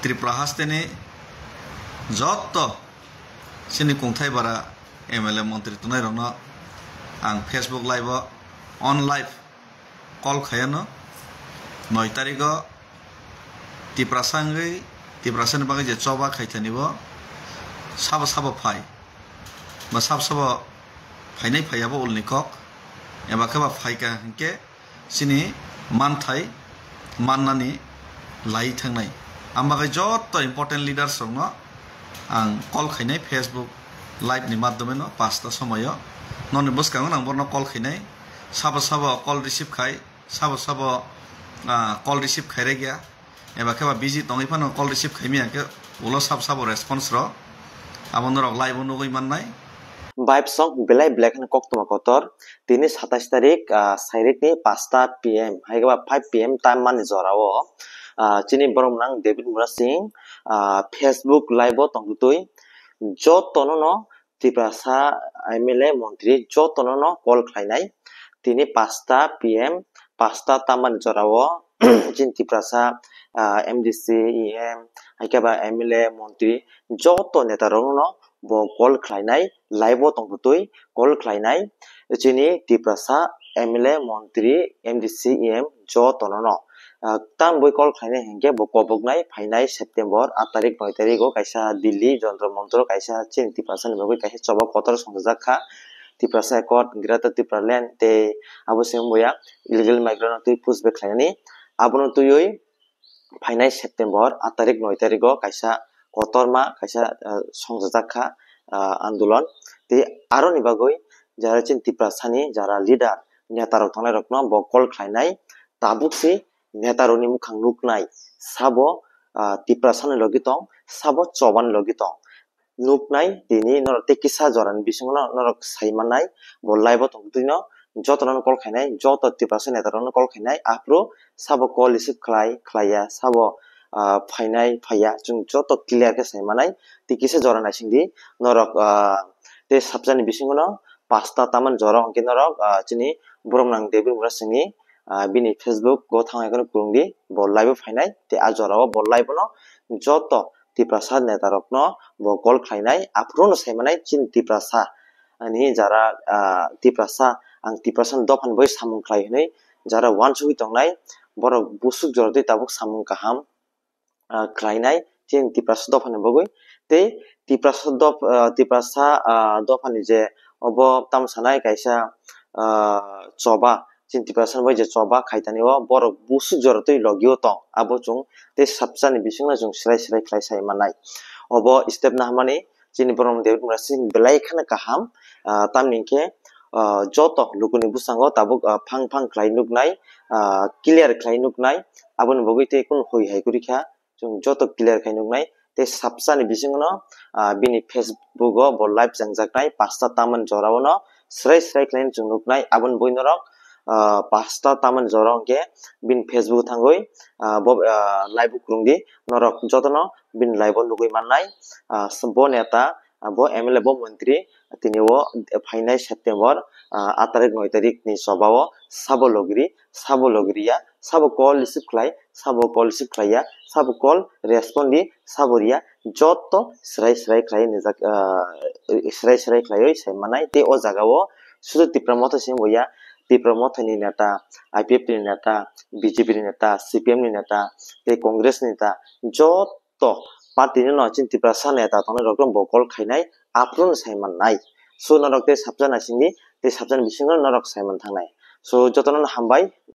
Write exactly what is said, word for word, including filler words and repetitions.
Tripura hasteni jotto chini kungthai bara M L A montri tongnairokno ang Facebook live o on live call khaiano. Noi tarigo Tiprasa wngwi, Tiprasani bagwi je choba khaithani bo sabo sabo phai ba sabo sabo phainai phaiya bo ulni kok, eba khe ba phaika hinkhe chini manthai mannani lai thangnai. Ang bagwi jotto important leaders rokno ang call khainai Facebook live ni madhyome no pasta somoyo. Noni bwskango ang borno call khainai. Sabo sabo call receive khai, sabo sabo, ah, call receive khai rwgya. Eba khe ba busy tongwi phano call receive khaimya khe ulo sabo sabo response rok. Abo norok live o nugwi mannai. Vibe song belai belai kheno koktwma kotor. Tini satais tarik, ah, sairikni pasta P M, hai khe ba five P M time mani jorao, ah, chini borok nang David Murasing, ah, Facebook live o tongtwi jotono no Tiprasa M L A montri jotono no call khlainai. Tini pasta P M, pasta time mani jorao chini Tiprasa, ah, M D C, E M, hai khe ba M L A montri joto neta rokno bo call khlainai, live o tongtwi call khlainai chini Tiprasa M L A, montri, M D C, E M jotono no. Ah, tam bui call khlainai hinkhe bo koboknai phainai September aat tarik noi tarik o kaisa Delhi Jantar Mantar o kaisa chini Tiprasa ni bagwi kaisa choba kotor songchajak kha. Tiprasa Accord, Greater Tipraland tei abo se wngya illegal migrant no twi push back khlainani. Abono twiwi phainai September aat tarik noi tarik o kaisa kotorma kaisa, ah, songchajak kha, ah, andolon. Tei aroni bagwi jara chini Tiprasani jara leader neta rok tongnai rokno bo call khlainai, tabuk se neta rokni mukhang nuknai sabo, ah, Tiprasani logi tong, sabo chobani logi tong. Nuknai tini norok tei kisa jorani bisingo no norok sai mannai, bo live o tongtwino jotono call khainai, joto Tiprasa neta rokno call khainai, aphuru sabo call receive khlai khlaiya, sabo, ah, phainai phaiya, chwng joto clear khe sai mannai. Tei kisa jora naisingdi norok, ah, tei sabjani bisingo no pasta time mani jora hwnkhe norok, ah, chini borok nang David Murasingni, ah, bini Facebook o thangwi kheno kwrwngdi, bo live o phainai, tei ah jorao bo live o no joto Tiprasa neta rokno bo call khlainai, aphuru no sai mannai chini Tiprasa ani jara, ah, Tiprasa, ang Tiprasa dophani bai samung khlai hwnwi jara uansugwi tongnai, borok busuk jora twi tabuk samung kaham, ah, khlainai chini Tiprasa dophani bagwi. Tei Tiprasa doph-, ah, Tiprasa, ah, dophani je obo tamo sanai kaisa, ah, choba, chini Tiprasa bai je choba khaitani o borok busuk jora twi logi o tong, abo chwng tei sabjani bisingno chwng swrai swrai khlai sai mannai. Obo step nahmani chini borok David Murasing belai kheno kaham, ah, tamni hinkhe, ah, joto lukuni bwskango tabuk, ah, phang phang khlai nuknai, ah, clear khlai nuknai, aboni bagwi tei kunu hoi hai kwrwi kha, chwng joto clear khai nuknai. Tei sabjani bisingno, ah, bini Facebook o bo live changjaknai pasta time mani jorao no swrai swrai khlai chwng nuknai. Aboni bagwi norok, ah, pasta time mani jora hwnkhe bini Facebook thangwi, ah, bo, ah, live o kwrwngdi. Norok jotono bini live o nugwi mannai. Ah, bo neta, ah, bo M L A, bo montri, tini o phainai September, ah, aat tarik noi tarik ni choba o sabo logiri, sabo logiriya, sabo call receive khlai, sabo call receive khlaiya, sabo call respond di, sabo riya, joto swrai swrai khlai nijak, ah, swrai swrai khlaiwi sai mannai. Tei o jaga o sudu Tipra Motha se wngya, Tipra Motha ni neta, I P F ni neta, B J P ni neta, C P M ni neta, tei Congress ni neta, joto party no chini Tiprasa neta tongnai rok bo call khainai, aphuru no sai mannai. So norok tei sabjana singdi, tei sabjana bisingo norok sai man thangnai. So jotono hambai.